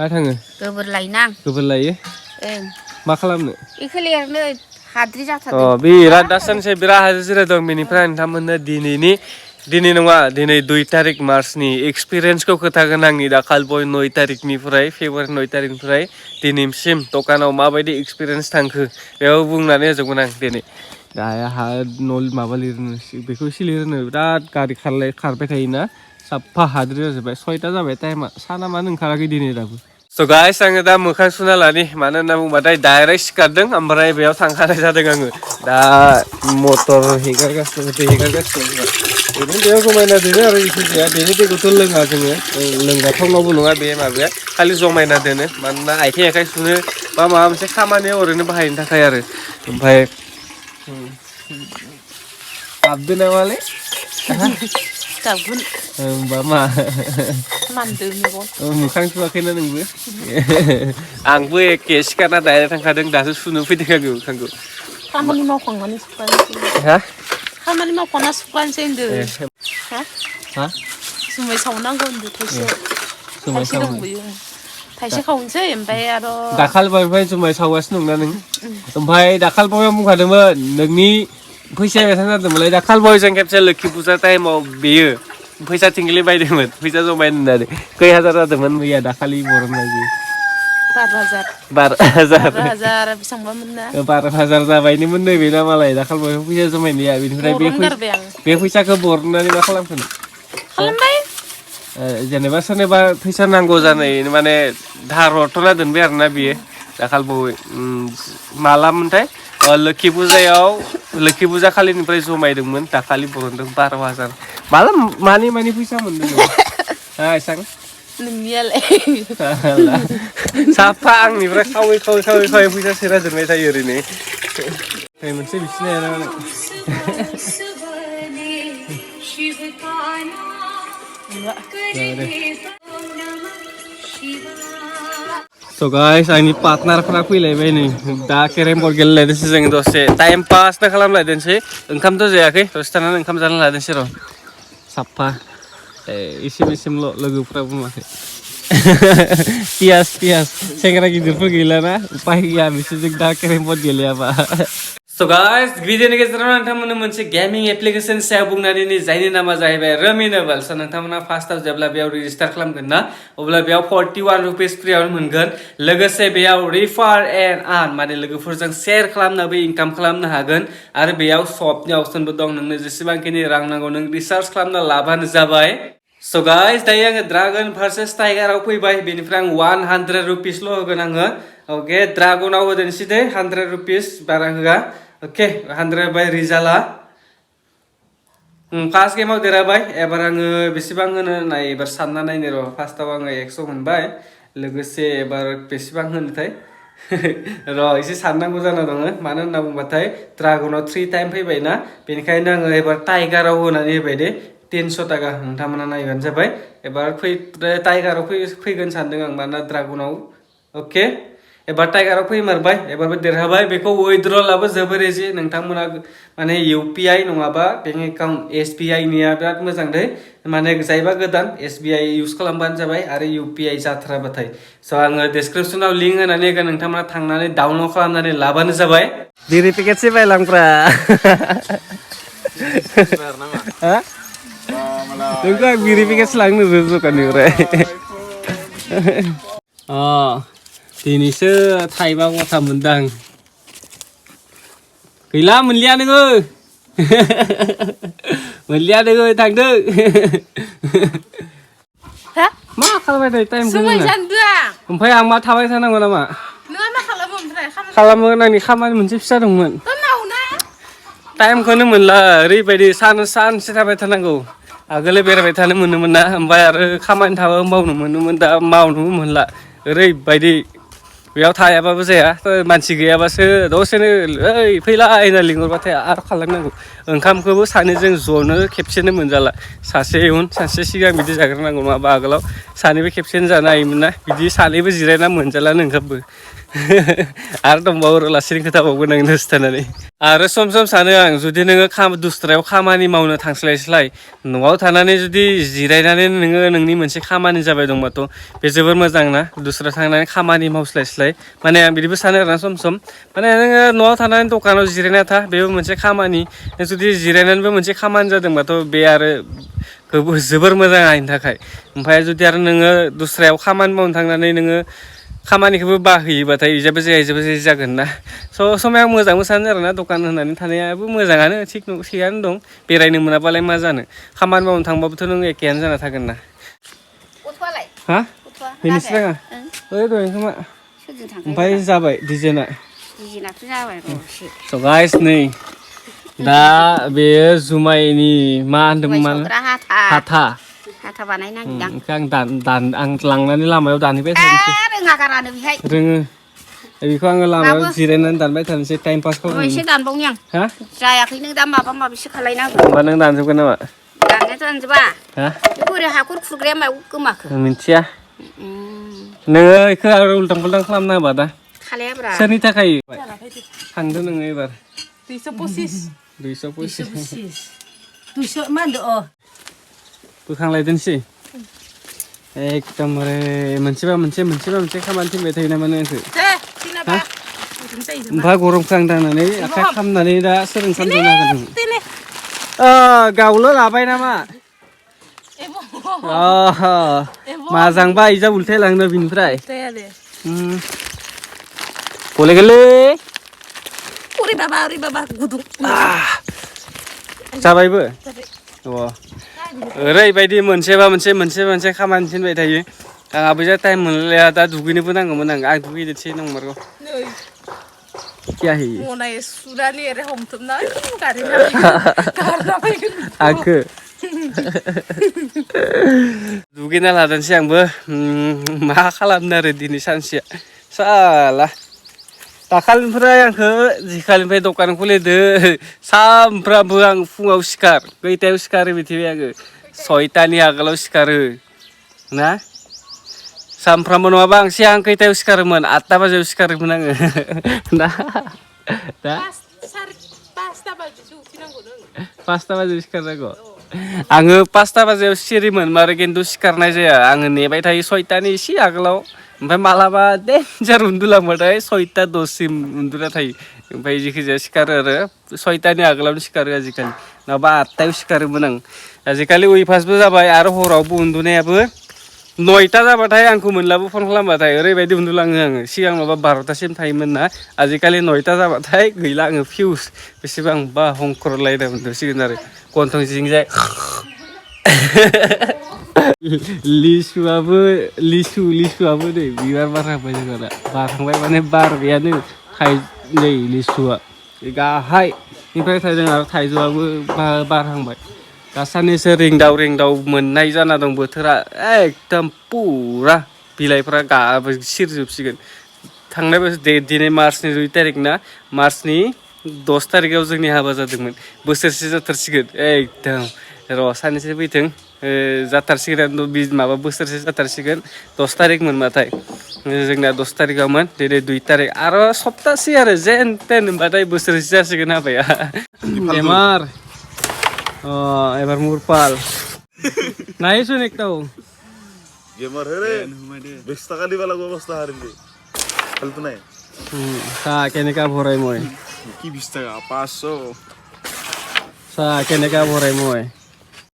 मा थाङो गोबोर लायनां गोबोर लायो ओं मा खालामनो इखो लिरनो हाद्रि अ जाथारदों बिराद दासानसे बिराद हाजिरा दं बेनिफ्राय नोंथांमोननो दिनै नङा दिनै 2 तारिख मार्चनि एक्सपिरियेन्सखौ खोथागोन आंनि दाखालबय 9 तारिखनिफ्राय फेब्रुवारि 9 तारिखनिफ्राय दिनैसिम दखानाव माबायदि एक्सपिरियेन्स थांखो बेयाव बुंनानै होजोबगोन आं दिनै दा हा न' माबा लिरनो बेखौ एसे लिरनो बिराद गारि खारबाय थायोना साफा हाद्रि जाजोब्बाय 6ता जाबाय टाइमा साना मानो ओंखाराखै दिनै दाबो स' गाइस आङो दा मोखां सुना लानि मानो होनना बुंबाथाय डाइरेक्ट सिखारदों ओमफ्राय बेयाव थांखानाय जादों आङो दा मटर हेगारगासिनो दै हेगारगासिनो ओरैनो बेयाव जमायना दोनो आरो जिखुनु जाया बेनि दैखौथ' लोङा जोङो लोंजाथावनावबो नङा बे माबाया खालि जमायना दोनो मानोना आथिं आखाइ सुनो बा माबा मोनसे खामानियाव ओरैनो बाहायनो थाखाय आरो ओमफ्राय गाबदो नामालै गाबगोन होमबा मा मानदो मेगन मोखां सुवाखैना नोंबो आंबो एखे सिखारना डाइरेक्ट थांखादों दासो सुनो फैदों आङो मोखांखौ खामानि मावखांनानै सुखानोसै हा खामानि मावखांना सुखानोसै होनदों हा हा जुमाय सावनांगौ होनदों जुमाय थाइसे सावनो दंबोयो थाइसे खावनोसै ओमफ्राय आरो दाखालिनिफ्राय जुमाय सावगासिनो दंना नों ओमफ्राय दाखालिबावैआव बुंखादोंमोन नोंनि फैसाया बेसेबां जादोंमोनलाय दाखालिबावैजों खेबसे लोखि फुजा टाइमाव बेयो फैसा थिंख्लि बायदोंमोन फैसा जमायनो होननानै खै हाजार जादोंमोन मैया दाखालि बरननाय बियो 12,000 बेसेबांबामोन ना 12,000 जाबायनोमोन नैबेना मालाय दाखालिबावै फैसा जमायनाया बेनिफ्राय बरनगारबाय आं बे फैसाखौ बरननानै मा खालामखो खालामबाय जेनेबा सोरनोबा फैसा नांगौ जानाय माने धार हरथ'ना दोनबाय आरोना बियो दाखालिबावै मालामोनथाय लोखि फुजा खालिनिफ्राय जमायदोंमोन दाखालि बरनदों 12,000 माला मानि फैसा मोनदों एसां नोंनियालाय साफा आंनिफ्राय खावै फैसा सेरा दोनबाय थायो ओरैनो मोनसे बिसिना So guys, आंनि पार्टनारफोरा फैलायबाय नै दा केरेम बर्ड गेलेलायदोंसै जों दसे टाइम पासनो खालामलायदोंसै ओंखामथ' जायाखै दसे थानानै ओंखाम जानो लादोंसै र' साफा इसिमल' लोगोफ्रा बुङाखै पियास सेंग्रा गिदिरफोर गैलाना उपाय गैया बिसोरजों दा केरेम बर्ड गेलेयाबा So guys, भिडिअनि गेजेराव नोंथांमोननो मोनसे गेमिं एप्लिकेशन सायाव बुंनानै जायनि नामा जाहैबाय रमिनेबल स' नोंथांमोना फार्स्टआव जेब्ला बेयाव रेजिस्टार खालामगोन ना अब्ला बेयाव 41 रुपिस फ्रियाव मोनगोन लोगोसे बेयाव रिफार एन्ड आर्न माने लोगोफोरजों शेयार खालामनाबो इनकाम खालामनो हागोन आरो बेयाव शपनि अपसनबो दं नोंनो जेसेबांखिनि रां नांगौ नों रिसार्च खालामना लाबानो जाबाय So guys, दायो आङो ड्रागन भार्सेस टाइगाराव फैबाय बेनिफ्राय आं 100 रुपिसल' होगोन आङो अके ड्रागनाव होदोंसै दे 100 रुपिस बारा होआ अके 100 बाय रिजाल्टआ फार्स्ट गेमाव देरहाबाय एबार आङो बेसेबां होनो नाय एबार सानना नायनो र' फार्स्टआव आङो 100 मोनबाय लोगोसे एबार बेसेबां होनोथाय र' एसे साननांगौ जाना दङ मानो होनना बुंबाथाय ड्रागनाव 3 टाइम फैबायना बेनिखायनो आङो एबार टाइगाराव होनानै होबाय दे 300 टाका नोंथांमोना नायबानो जाबाय एबार टाइगाराव फैगोन सानदों आं मानोना ड्रागनाव अके एबार टाइगाराव फैमारबाय एबारबो देरहाबाय बेखौ उइथड्रलाबो जोबोर इजि नोंथांमोना माने UPI नङाबा बेंक एकाउन्ट SBI निया बिराद मोजां दै माने जायबा गोदान SBI इउज खालामबानो जाबाय आरो UPI जाथाराबाथाय स' आङो डिसक्रिपसनाव लिंक होनानै होगोन नोंथांमोना थांनानै डाउनलड खालामनानै लाबानो जाबाय बिरि पेकेटसो बायलांफ्रा नोंखौ आं बिरि पेकेटसो लांनो दखाननिफ्राय दिनैसो थाइबा गथा मोनदां गैला मोनलिया नोङो मोनलिया नोङो थांदो मा खालामबाय थायो टाइमखौ ओमफ्राय आं मा थाबाय थानांगौ नामा खालामो आंनि खामानि मोनसे फिसा दंमोन टाइमखौनो मोनला ओरैबायदि सानसे थाबाय थानांगौ आगोलो बेरायबाय थानो मोनोमोन ना ओमफ्राय आरो खामानि थाबा मावनो मोनोमोन दा मावनोबो मोनला ओरैबायदि बेयाव थायाबाबो जाया मानसि गैयाबासो दसेनो ओइ फैलाय होनना लिंहरबाथाय आरो खारलांनांगौ ओंखामखौबो सानैजों ज'नो खेबसेनो मोनजाला सासे उन सासे सिगां बिदि जाग्रोनांगौ नङाबा आगोलाव सानैबो खेबसेनो जानो हायोमोन ना बिदि सानैबो जिरायना मोनजालानो ओंखामबो आरो दंबावो लासैनो खोथाबावगोन आं दसे थानानै आरो सम सम सानो आं जुदि नोङो दुस्रायाव खामानि मावनो थांस्लायस्लाय न'आव थानानै जुदि जिरायनानै नोङो नोंनि मोनसे खामानि जाबाय दंबाथ' बे जोबोर मोजां ना दुस्रायाव थांनानै खामानि मावस्लायस्लाय माने आं बिदिबो सानो आरोना सम सम माने नोङो न'आव थानानै दखानाव जिरायना था बेबो मोनसे खामानि जुदि जिरायनानैबो मोनसे खामानि जादोंबाथ' बे आरो जोबोर मोजां आंनि थाखाय ओमफ्राय जुदि आरो नोङो दुस्रायाव खामानि मावनो थांनानै नोङो खामानिखौबो बाहैयोबाथाय इजाबो जाया इजाबो जागोन ना स' समाव आं मोजांबो सानो आरोना दखान होनानै थानायाबो मोजाङानो थिगानो दं बेरायनो मोनाबालाय मा जानो खामानि मावनो थांबाबोथ' नों एखेयानो जाना थागोन ना हा बेनिस्राङा ओइ दहाय खोमा ओमफ्राय जाबाय डिजाइना स' गाइस नै दा बेयो जुमायनि मा होनदोंमोन हाथा आं लांनानै लामायाव दानहैबाय थानोसै रोङो बेखौ आङो लामायाव जिरायनानै दानबाय थानोसै टाइम पास खालामनो एसे दानबावनि आं हा जायाखै नों दा माबा माबिसो खालायनांगौ होमबा नों दानजोबगोन नामा दाननायाथ' दानजोबा हा बोरै हाखर खुरग्राया मायाव गोमाखो मिथिया नोङो बेखौ आरो उल्टां फाल्टां खालामना होबा दा खालायाब्रा सोरनि थाखाय थांदो नोङो एबार 225 मा होनदो बोखांलायदोंसै एकदमबारे मोनसेबा मोनसे खामानि थिनबाय थायो नामा नोंखौ ओमफ्राय गरमखौ आं दांनानै आखाइ खामनानै दा सोर ओंखाम जानो हागोन गावल' लाबाय नामा मोजांबा इजा उल्थाय लांनो बिनिफ्राय गले गोलै ओरै बाबा गुदुं जाबायबो ओरैबायदि मोनसेबा मोनसे खामानि थिनबाय थायो आंहाबो जा टाइम मोनलाया दा दुगैनोबो नांगौमोन आं दुगैनोसै नंमारगौ आंखो दुगैना लादोंसै आंबो मा खालामनो आरो दिनै सानसेया साला दाखालिनिफ्राय आंखो जिखालिनिफ्राय दखान खुलिदो सामफ्रामबो आं फुङाव सिखार खैथायाव सिखारो मिथिबाय आङो 6टानि आगोलाव सिखारो ना सामफ्रामबो नङाबा आं सिगां खैथायाव सिखारोमोन 8टा बाजियाव सिखारोमोन आङो दा 5टा बाजियाव सिखारनांगौ आङो 5टा बाजियाव सिरिमोन मारो खिन्थु सिखारनाय जाया आङो नेबाय थायो 6टानि एसे आगोलाव ओमफ्राय मालाबा डेन्जार उन्दुलांबाथाय 6टा 10सिम उन्दुना थायो ओमफ्राय जिखिजाया सिखारो आरो 6टानि आगोलावनो सिखारो आजिखालि नङाबा 8टायाव सिखारोमोन आं आजिखालि उइभासबो जाबाय आरो हरावबो उन्दुनायाबो 9टा जाबाथाय आंखौ मोनलाबो फन खालामबाथाय ओरैबायदि उन्दुलाङो आङो सिगां माबा 12टासिम थायोमोन ना आजिखालि 9टा जाबाथाय गैला आङो फिउस बेसेबांबा हंखरलायना उन्दुसिगोन आरो गन्थं जिंजाय लिसुआबो नै बिबार बारहांबाय जोंना बारहांबाय माने बारबायानो नै लिसुआ गाहायनिफ्राय थायदों आरो थाइजौआबो बारहांबाय दा साननैसो रिंदाव मोननाय जाना दं बोथोरा एकदम पुरा बिलाइफ्रा सिरजोबसिगोन थांनाय बोसोर दिनै मार्चनि 2 तारिख ना मार्चनि 10 तारिखाव जोंनि हाबा जादोंमोन बोसोरसे जाथारसिगोन एकदम र' साननैसो फैथों जाथारसिगोन माबा बोसोरसे जाथारसिगोन 10 तारिख मोनबाथाय जोंना 10 तारिखावमोन दिनै 2 तारिख आरो सप्तासे आरो जेन तेन होनबाथाय बोसोरसे जासिगोन हाबाया बेमार এবার মুরপাল নাইছো একটাও গেমার রে 20 টাকা দিবা লাগব অবস্থা হারিলি ফালতু নাই চা কেনেকা ভৰাই মই কি 20 টাকা 500 চা কেনেকা ভৰাই মই